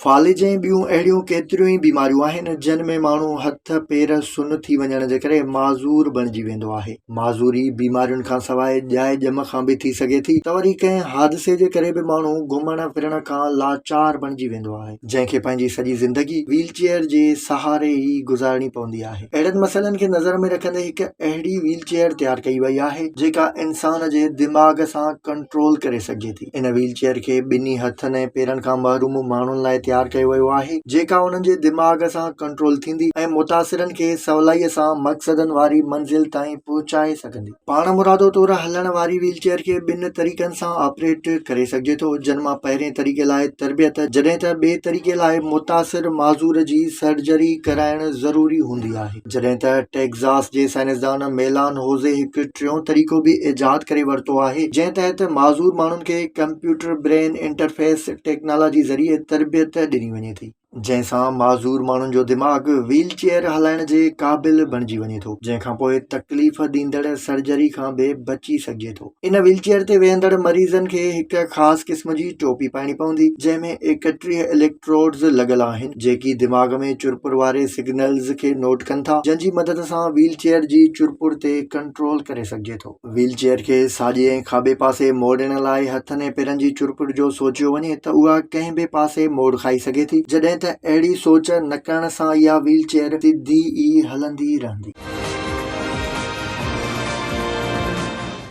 فالج ۽ ٻيون اهڙيون ڪيتريون ئي بيماريون آهن، جن ۾ ماڻهو هٿ پير سن ٿي وڃڻ جي ڪري معذور بڻجي ويندو آهي. معذوري بيمارين کان سواء ڄائي ڄم کان به ٿي سگهي ٿي ته وري ڪنهن حادثي جي ڪري به ماڻهو گهمڻ ڦرڻ کان لاچار بڻجي ويندو آهي، جنهن کي پنهنجي سڄي زندگي ويل چيئر جي سهاري ئي گذارڻي پوندي آهي. اهڙن مسئلن کي نظر ۾ رکندي هڪ اهڙي ويل چيئر تيار ڪئي وئي آهي، جيڪا انسان جي دماغ سان ڪنٽرول ڪري سگهجي ٿي. ان ويل چيئر کي ٻنهي هٿن ۽ پيرن کان محروم ماڻهن لاء تيار ڪيو ويو آهي، جيڪا انهن جي دماغ سان ڪنٽرول ٿيندي ۽ متاثرن کي سولائيء سان مقصدن واري منزل تائين پهچائي سگهندي. پاڻمرادو طور هلڻ واري ويل چيئر کي ٻن طريقن سان آپريٽ ڪري سگهجي ٿو، جن مان پهرين طريقي لاء تربيت، جڏهن ته ٻئي طريقي لاء متاثر معذور جي سرجري ڪرائڻ ضروري هوندي آهي. جڏهن ته ٽيگزاس جي سائنسدان ميلان هوزي هڪ ٽيون طريقو به ايجاد ڪري ورتو آهي، جنهن تحت معذور ماڻهن کي ڪمپيوٽر برين انٽرفيس ٽيڪنالاجي ذريعي تربيت ڏني وڃي ٿي، جنهن سان معذور ماڻهن جو دماغ ويل چيئر هلائڻ جي قابل بڻجي وڃي ٿو، جنهن کانپوء تڪليف ڏيندڙ سرجري کان به بچي سگهجي ٿو. ان ويل چيئر تي ويهندڙ مريضن کي هڪ خاص قسم جي ٽوپي پائڻي پوندي، جنهن ۾ 31 اليڪٽروڊز لڳل آهن، جيڪي دماغ ۾ چرپر واري سگنلز کي نوٽ ڪن ٿا، جنهن جي مدد سان ويل چيئر جي چرپر تي ڪنٽرول ڪري سگهجي ٿو. ويل چيئر کي ساڄي ۽ کاٻي پاسي موڙڻ لاء هٿن ۽ پيرن جي چرپر جو سوچيو وڃي ته اها ڪنهن به پاسي موڙ کائي سگهي ٿي، جڏهن ته اهڙي سوچ نه ڪرڻ سان اها ويل چيئر سڌي ئي هلندي رهندي.